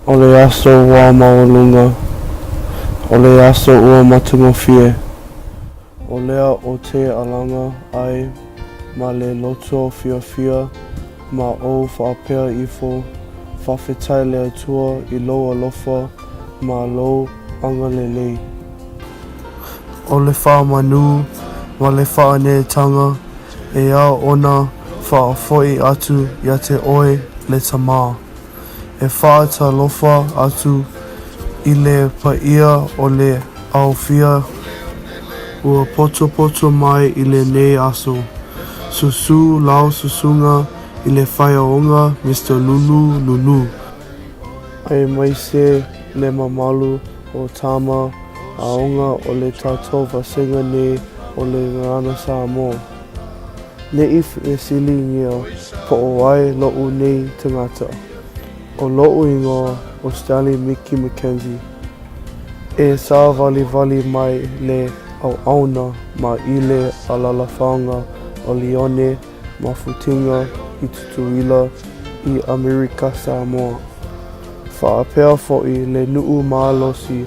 O le aso ua maualuga, o le aso ua matagofie, o lea o te alaga ai ma le loto fiafia ma ou faapea ifo, Faafetai le Atua i lou alofa ma lou agalelei. O le faamanu ma le faaneetaga e ao ona faafoi atu ia te oe le Tama. E faatalofa atu i le paia o le aofia ua potopoto mai i lenei aso. Susu lau susuga i le faiaoga Mister Lulu Lulu. Aemaise le mamalu o tama aoga o le tatou vasega nei o le Gagana Samoa. Neʻi fesiligia po o ai loʻu nei tagata. ʻO loʻu inoa ʻo Stanley Miki McKenzie. E sāwaliwali mai le ʻauʻauna ma i le alalafaga o Leone ma Futiga i Tutuila i ʻAmerika Samoa. Faapea hoʻi le nuʻu malosi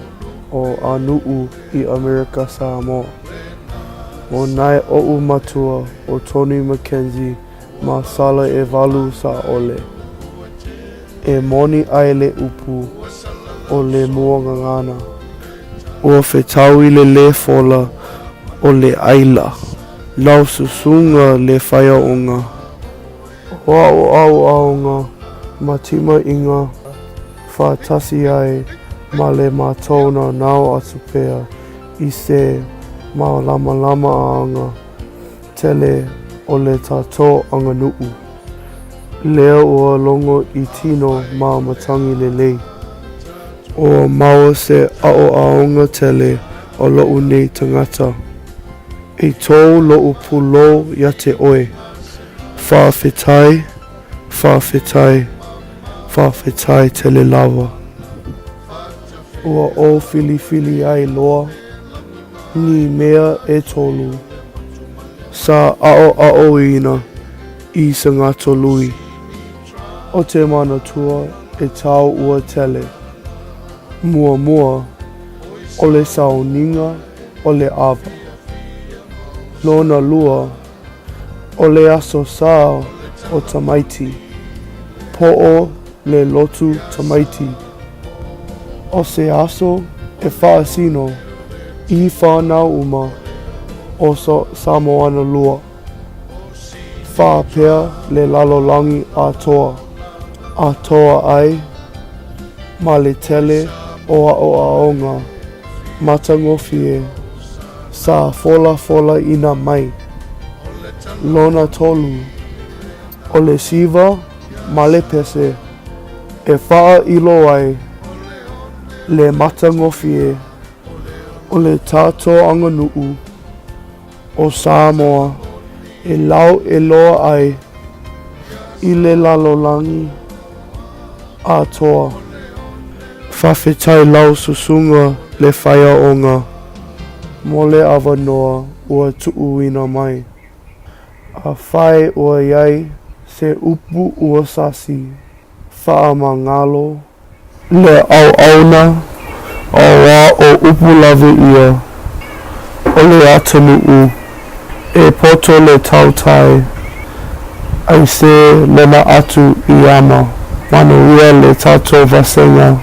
o ʻAnuʻu i ʻAmerika Samoa. ʻO nae oʻu matua ʻo Tony McKenzie ma Salaʻewalu Saʻole. E moni ai le upu o le muagagana. Ua fetau i le lē fola o le ʻaila. Lau susuga le faiaoga. O aʻoaʻo aoga ma timaʻiga faatasi ai ma le matou naonao atu pea i se malamalama aaga tele o le tatou aganuʻu. Lea ua logo i tino ma matangi lelei. Ua maua se aʻoaʻoga tele o loʻu nei tagata. E tou loʻu pulou ia te oe. Faafetai, faafetai, faafetai tele lava. Ua ou filifili ai loa ni mea etolu sa aʻoaʻoina i Sagatolui. O te manatua e tau ua tele. Muamua, o le sauniga o le ava. Lona lua, o le aso sa o tamaiti, poʻo le lotu tamaiti. O se aso e faasino i whanau uma o Samoana lua. Faapea le lalolagi atoa, atoa ai ma le tele o aʻoaʻoga matagofie sa folafolaina mai. Lona tolu, o le siva ma le pese e faailo ai le matagofie o le tatou aganuʻu. ʻo Samoa e lau e loa ai i le lalolagi atoa. Faafetai lau susuga le faiaoga mo le awanoa ua tuuina mai. Afai ua iai se upu ua sasi, faamagalo Le auauna auā o upu lawe ia o le atunuu e poto le tautai ai se lena atu i ama manuia le tatou vasega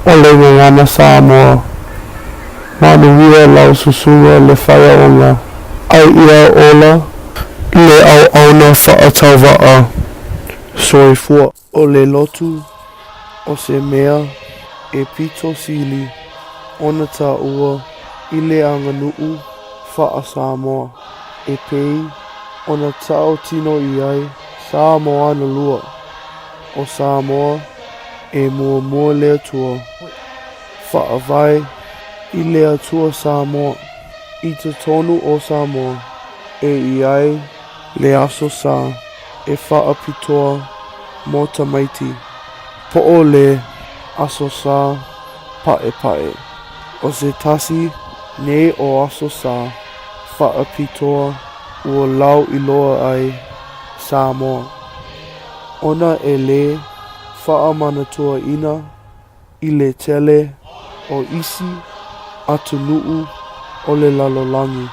o le Gagana Samoa manuia lau susuga le faiaoga ai ia ola le auauna faatauvaa soifua. ʻO le lotu o se mea e pito sili ona taua i le aganuʻu faʻa-Samoa e pei ona taotino i ai Samoana lua. ʻO Samoa e muamua le Atua, faavae i le Atua Samoa i totonu o Samoa e i ai le Aso Sa e faapitoa mo tamaiti, poʻo le Aso Sa paʻepaʻe. ʻO se tasi nei o Aso Sa faapitoa ua lau iloa ai Samoa, ona e le faamanatuaina. i le tele o isi atunuu o le lalolagi.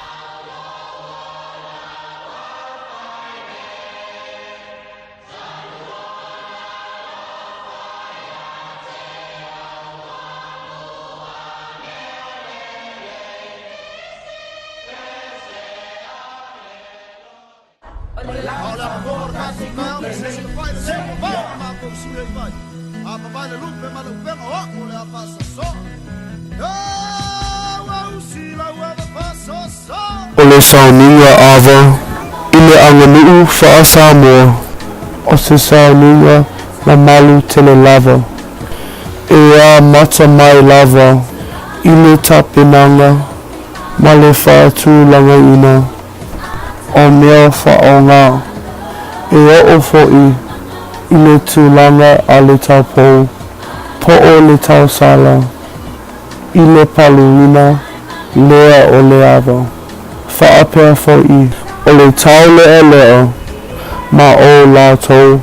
O le sauniga ava i le aganuu faa-Samoa, o se sauniga mamalu tele lava, e amata mai lava i le tapenaga ma le faatulagaina o mea faaaoga, e oo foi i le tulaga a le taupou po o le tausala i le paluina lea o le ava. Faapea foi o le taulealea ma o latou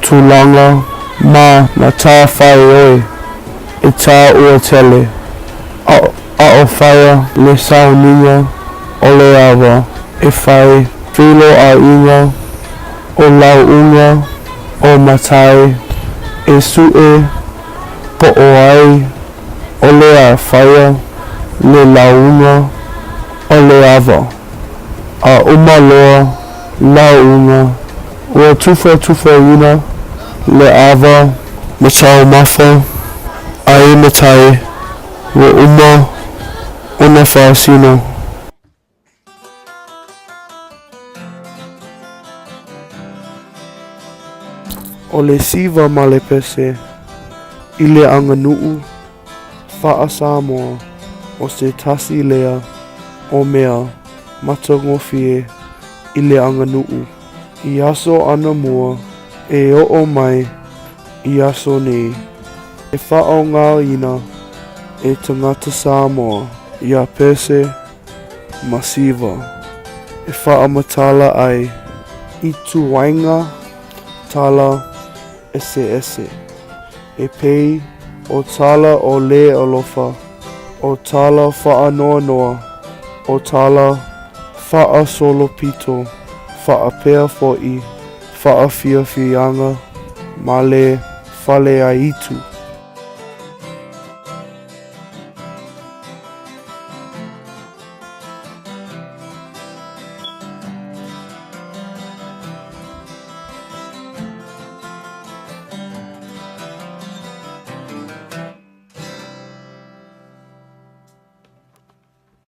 tulaga ma matafaioi e taua tele, a o faia le sauniga o le ava e fai feiloaiga o lauuga o matai e sue po o ai o le a faia le lauga o le ava. A uma loa lauga, ua tufatufaina le ava ma taumafa ai matai ua uma ona faasino. O le siva ma le pese i le aganuu faa-Samoa o se tasi lea o mea matagofie i le aganuu i aso anamua e oo mai i aso nei e faaaogaina e tagata Samoa ia pese ma siva e faamatala ai i ituaiga tala eseese, e pei o tala o le alofa, o tala faanoanoa, o tala faasolopito, faapea foi faafiafiaga ma le faleaitu.